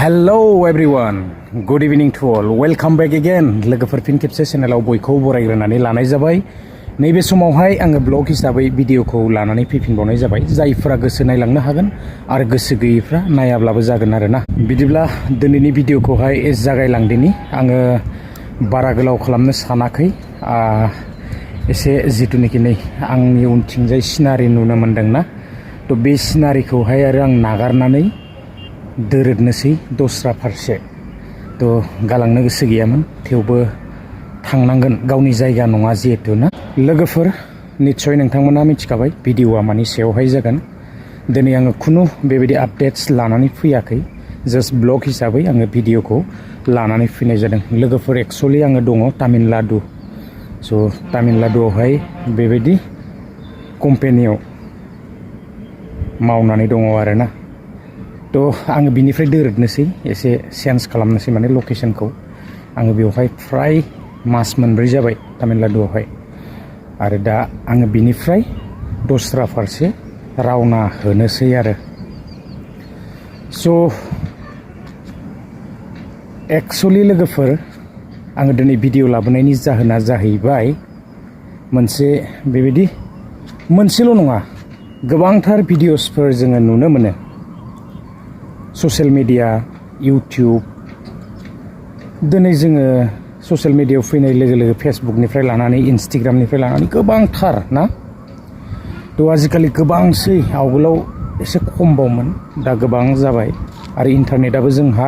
Hello everyone, good evening to all. Welcome back again. लोगोफोर फिन खेबसे चेनेलाव बयखौ बरायग्रोनानै लानाय जाबाय। नैबे समावहाय आङो ब्लग हिसाबै भिडिअखौ लानानै फैफिनबावनाय जाबाय। जायफोरा गोसो नायलांनो हागोन आरो गोसो गैयैफ्रा नायाब्लाबो जागोन आरोना। बिदिब्ला दिनैनि भिडिअखौहाय जागायलांदिनि। आङो बारा गोलाव खालामनो सानाखै। एसे जितुनिखि नै आंनि उनथिंजाय सिनारि नुनो मोनदोंना। थ' बे सिनारिखौहाय आरो आं नागारनानै दोरोदनोसै दस्रा फारसे। थ' गालांनो गोसो गैयामोन, थेवबो थांनांगोन, गावनि जायगा नङा जिहेतु ना। लोगोफोर निस्सय नोंथांमोना मिथिखाबाय भिडिअआ मानि सायावहाय जागोन। दिनै आङो खुनु बेबायदि आपडेट्स लानानै फैयाखै, जास्ट ब्लग हिसाबै आङो भिडिअखौ लानानै फैनाय जादों। लोगोफोर एक्सुवेलि आङो दङ तामिलनाडु। स' तामिलनाडुआवहाय बेबायदि कम्पानियाव मावनानै दङ आरोना। थ' आङो बिनिफ्राय दोरोदनोसै, एसे चेन्ज खालामनोसै माने लकेसनखौ। आङो बेवहाय फ्राय मास मोनब्रै जाबाय तामिलनाडुआवहाय, आरो दा आङो बिनिफ्राय दस्रा फारसे रावना होनोसै आरो। स' एक्सुवेलि लोगोफोर आङो दिनै भिडिअ लाबोनायनि जाहोना जाहैबाय मोनसे बेबायदि मोनसेल' नङा, गोबांथार भिडिअसफोर जोङो नुनो मोनो ससियेल मिडिया, इउटिउब। दिनै जोङो ससियेल मिडियायाव फैनाय लोगो लोगो फेसबुकनिफ्राय लानानै इन्सटाग्रामनिफ्राय लानानै गोबांथार ना। थ' आजिखालि गोबांसै, आवगोलाव एसे खमबावमोन, दा गोबां जाबाय। आरो इन्टारनेटआबो जोंहा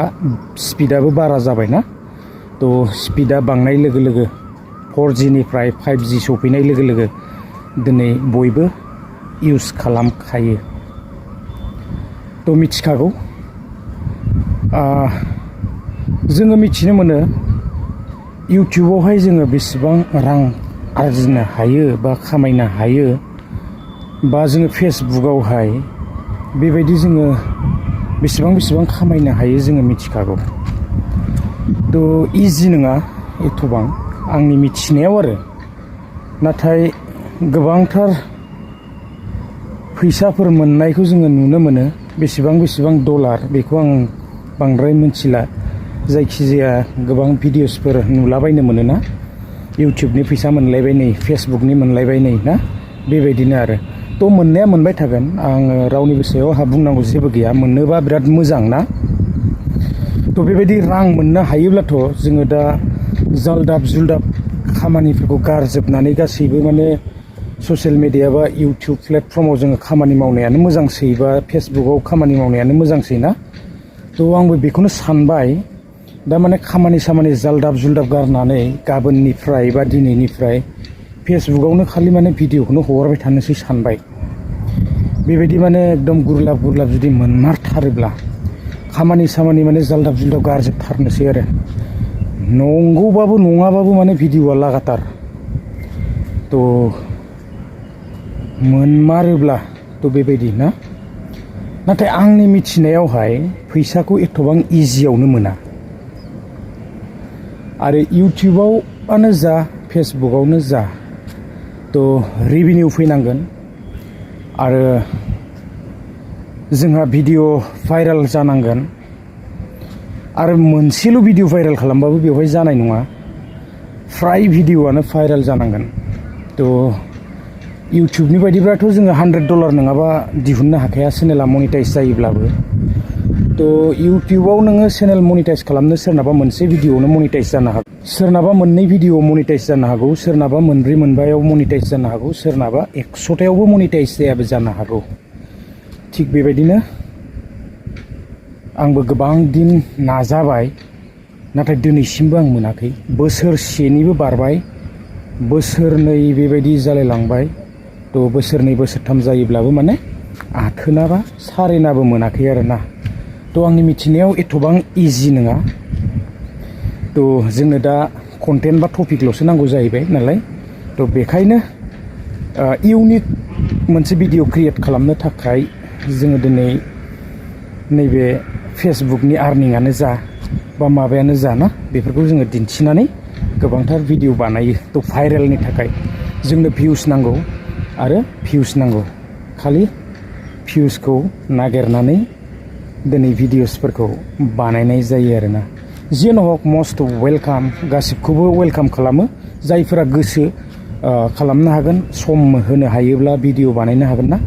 स्पिडाबो बारा जाबाय ना। थ' स्पिडा बांनाय लोगो लोगो 4Gनिफ्राय 5G सफैनाय लोगो लोगो दिनै बयबो इउज खालामखायो। थ' मिथिखागौ, जोङो मिथिनो मोनो इउटिउबावहाय जोङो बेसेबां रां आरजिनो हायो बा खामायनो हायो, बा जोङो फेसबुकआवहाय बेबायदि जोङो बेसेबां खामायनो हायो जोङो मिथिखागौ। थ' इजि नङा एथ'बां आंनि मिथिनायाव आरो। नाथाय गोबांथार फैसाफोर मोननायखौ जोङो नुनो मोनो। बेसेबां डलार बेखौ आं बांद्राय मिथिला। जायखिजाया गोबां भिडिअसफोर नुलाबायनो मोनोना, इउटिउबनि फैसा मोनलायबाय नै, फेसबुकनि मोनलायबाय नै ना, बेबायदिनो आरो। थ' मोननाया मोनबाय थागोन, आङो रावनिबो सायाव आंहा बुंनांगौ जेबो गैया। मोननोबा बिराद मोजां ना। थ' बेबायदि रां मोननो हायोब्लाथ' जोङो दा जालदाब जुलदाब खामानिफोरखौ गारजोबनानै गासैबो माने ससियेल मिडिया बा इउटिउब प्लेटफर्माव जोङो खामानि मावनायानो मोजांसै, बा फेसबुकआव खामानि मावनायानो मोजांसै ना। थ' आंबो बेखौनो सानबाय, दा माने खामानि जालदाब जुलदाब गारनानै गाबोननिफ्राय बा दिनैनिफ्राय फेसबुकआवनो खालि माने भिडिअखौनो हगारबाय थानोसै सानबाय। बेबायदि माने एकदम गुरलाब जुदि मोनमारथारोब्ला खामानि माने जालदाब जुलदाब गारजोबथारनोसै आरो। नंगौबाबो नङाबाबो माने भिडिअआ लागातार। थ' मोनमारोब्ला थ' बेबायदि ना। नाथाय आंनि मिथिनायावहाय फैसाखौ एथ'बां इजियावनो मोना। आरो इउटिउबावनो जा फेसबुकआवनो जा, थ' रेभिनिउ फैनांगोन। आरो जोंहा भिडिअ भाइरेल जानांगोन। आरो मोनसेल' भिडिअ भाइरेल खालामबाबो बेवहाय जानाय नङा, फ्राय भिडिअआनो भाइरेल जानांगोन। थ' इउटिउबनि बायदिब्लाथ' जोङो $100 नङाबा दिहुननो हाखाया चेनेला मनिटाइज जायोब्लाबो। थ' इउटिउबाव नोङो चेनेल मनिटाइज खालामनो सोरनाबा मोनसे भिडिअआवनो मनिटाइज जानो हागौ, सोरनाबा मोननै भिडिअआव मनिटाइज जानो हागौ, सोरनाबा मोनब्रै मोनबायाव मनिटाइज जानो हागौ, सोरनाबा 100थायावबो मनिटाइज जायाबो जानो हागौ। थिग बेबायदिनो आंबो गोबां दिन नाजाबाय, नाथाय दिनैसिमबो आं मोनाखै। बोसोरसेनिबो बारबाय, बोसोरनै बेबायदि जालायलांबाय। थ' बोसोरनै बोसोरथाम जायोब्लाबो माने आथोनाबा सारेनाबो मोनाखै आरोना। थ' आंनि मिथिनायाव एथ'बां इजि नङा। थ' जोंनो दा कन्टेन्ट बा टपिकल'सो नांगौ जाहैबाय नालाय। थ' बेखायनो इउनिक मोनसे भिडिअ क्रिएट खालामनो थाखाय जोङो दिनै नैबे फेसबुकनि आर्निंआनो जा बा माबायानो जा ना, बेफोरखौ जोङो दिन्थिनानै गोबांथार भिडिअ बानायो। थ' भाइरेलनि थाखाय जोंनो भिउस नांगौ आरो भिउस नांगौ। खालि भिउसखौ नागिरनानै दिनै भिडिअसफोरखौ बानायनाय जायो आरोना। जियानो हक मस्ट वेलकाम, गासिबखौबो वेलकाम खालामो। जायफोरा गोसो खालामनो हागोन, सम होनो हायोब्ला भिडिअ बानायनो हागोन ना।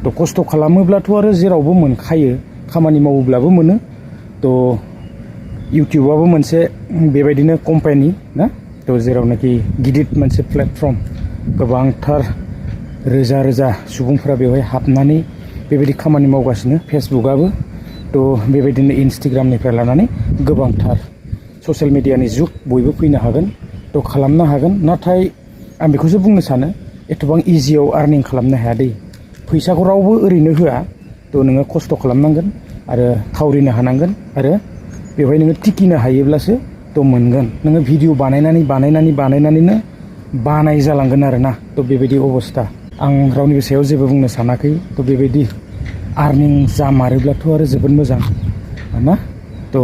थ' खस्थ' खालामोब्लाथ' आरो जेरावबो मोनखायो, खामानि मावोब्लाबो मोनो। थ' इउटिउबाबो मोनसे बेबायदिनो कम्पानि ना, थ' जेरावनाखि गिदिर मोनसे प्लेटफर्म, गोबांथार रोजा रोजा सुबुंफोरा बेवहाय हाबनानै बेबायदि खामानि मावगासिनो। फेसबुकआबो थ' बेबायदिनो इन्सटाग्रामनिफ्राय लानानै गोबांथार ससियेल मिडियानि जुग, बयबो फैनो हागोन, थ' खालामनो हागोन। नाथाय आं बेखौसो बुंनो सानो, एथबां इजियाव आर्निं खालामनो हाया दै। फैसाखौ रावबो ओरैनो होआ, थ' नोङो खस्थ' खालामनांगोन आरो थावरिनो हानांगोन, आरो बेवहाय नोङो टिकिनो हायोब्लासो थ' मोनगोन। नोङो भिडिअ बानायनानैनो बानाय जालांगोन आरोना। थ' बेबायदि अबस्था। आं रावनिबो सायाव जेबो बुंनो सानाखै। थ' बेबायदि आर्निं जामारोब्लाथ' आरो जोबोद मोजां ना। थ'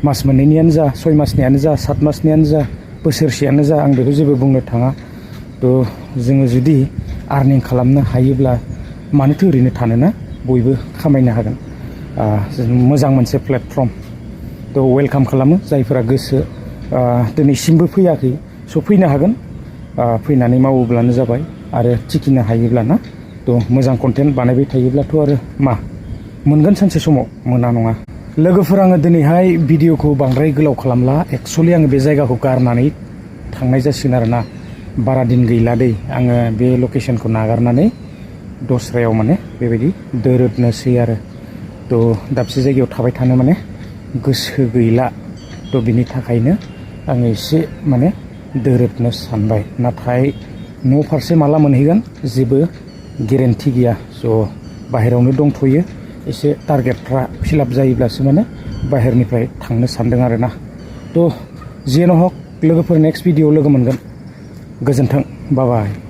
मास मोननैनियानो जा, 6 मासनियानो जा, 7 मासनियानो जा, बोसोरसेयानो जा, आं बेखौ जेबो बुंनो थाङा। थ' जोङो जुदि आर्निं खालामनो हायोब्ला मानोथो ओरैनो थानो ना, बयबो खामायनो हागोन। मोजां मोनसे प्लेटफर्म। थ' वेलकाम खालामो जायफोरा गोसो, दिनैसिमबो फैयाखै स' फैनो हागोन। फैनानै मावोब्लानो जाबाय आरो टिकिनो हायोब्ला ना। थ' मोजां कन्टेन्ट बानायबाय थायोब्लाथ' आरो मा मोनगोन सानसे समाव, मोना नङा। लोगोफोर, आङो दिनैहाय भिडिअखौ बांद्राय गोलाव खालामला। एक्सुवेलि आङो बे जायगाखौ गारनानै थांनाय जासिगोन आरोना। बारा दिन गैला दै, आङो बे लकेसनखौ नागारनानै दस्रायाव माने बेबायदि दोरोदनोसै आरो। थ' दाबसे जायगायाव थाबाय थानो माने गोसो गैला। थ' बिनि थाखायनो आङो एसे माने दोरोदनो सानबाय। नाथाय न' फारसे माला मोनहैगोन जेबो गेरेन्टि गैया। स' बाहेरायावनो दंथ'यो। एसे टारगेटफ्रा फिलाप जायोब्लासो माने बाहेरनिफ्राय थांनो सानदों आरोना। थ' जियानो हक लोगोफोर, नेक्स्ट भिडिअ लोगो मोनगोन। गोजोन्थों, बाय बाय।